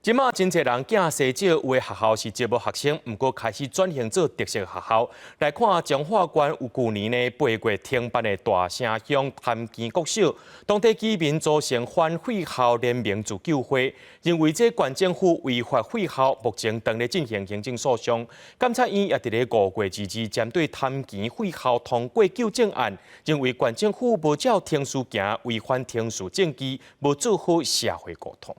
這馬真濟人囝細少，有的學校是招無學生，毋過開始轉型做特色學校。來看彰化縣有舊年呢8月停辦的大城鄉潭墘國小，當地居民組成反廢校聯盟自救會，認為這縣政府違法廢校，目前正咧進行行政訴訟。檢察院也佇咧5月22針對潭墘廢校通過糾正案，認為縣政府無照程序行，違反程序正義，無做好社會溝通。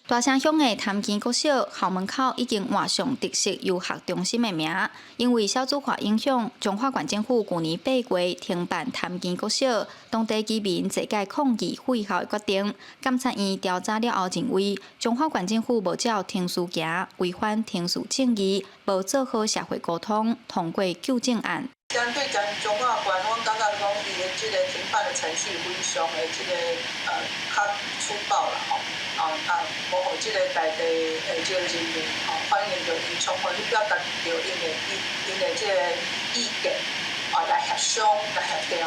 大城鄉的潭墘國小校門口已經換上特色遊學中心的名，因為少子化影響，彰化縣政府舊年八月停辦潭墘國小，當地居民齊來抗議廢校的決定。檢察院調查了後認為，彰化縣政府無照程序行，違反程序正義，無做好社會溝通，通過糾正案。針對咱彰化縣，阮感覺講伊的這個停辦的程序非常的這個較粗暴啦吼，啊，無予這個在地的這個人民吼反映著𪜶充分去表達著𪜶的這個意見，啊來協商來協調，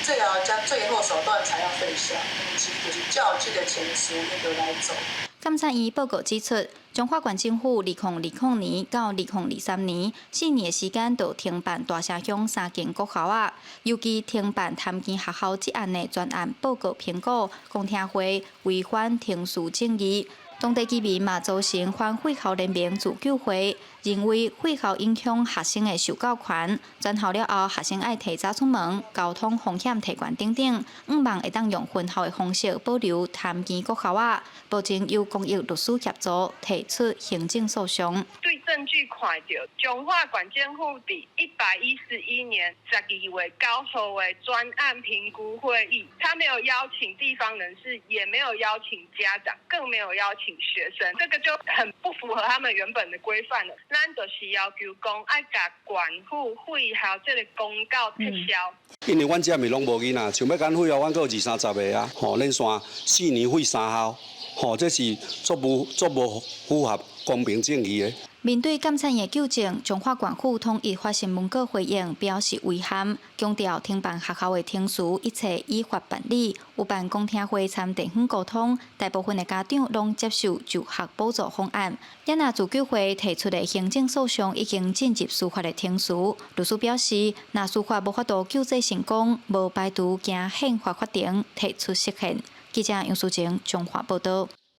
最後才最後手段才要廢校，毋是就是照這個程序𪜶就來做。檢察院報告指出，彰化縣政府2020年到2023年4年的時間，就停辦大城鄉三間國校仔，尤其停辦潭墘學校這案的專案報告評估，公聽會違反程序正義。當地居民嘛組成反廢校聯盟自救會，認為廢校影響學生的受教權，轉校了後學生愛提早出門，交通風險提懸等等，向望會當用分校的方式保留潭墘國校仔。目前由公益律師協助提出行政訴訟。對證據看著，彰化縣政府佇111年12月9號的專案評估會議，他沒有邀請地方人士，也沒有邀請家長，更沒有邀請學生，這個就很不符合他們原本的規範了。咱就是要求講，愛共縣府廢校這個公告撤銷。因為阮遮咪攏無囡仔，像欲共廢校，阮閣有二三十个啊，吼，連續4年廢三校，吼，這是足無符合公平正義的。面對檢察院的糾正，彰化縣府統一發新聞稿回應，表示遺憾，強調停辦學校的程序一切依法辦理，有辦公聽會參地方溝通，大部分的家長攏接受就學補助方案。也若自救會提出的行政訴訟已經進入司法的程序，律師表示，若司法無法度救濟成功，無排除經憲法法庭提出釋憲。記者楊淑晴彰化報道。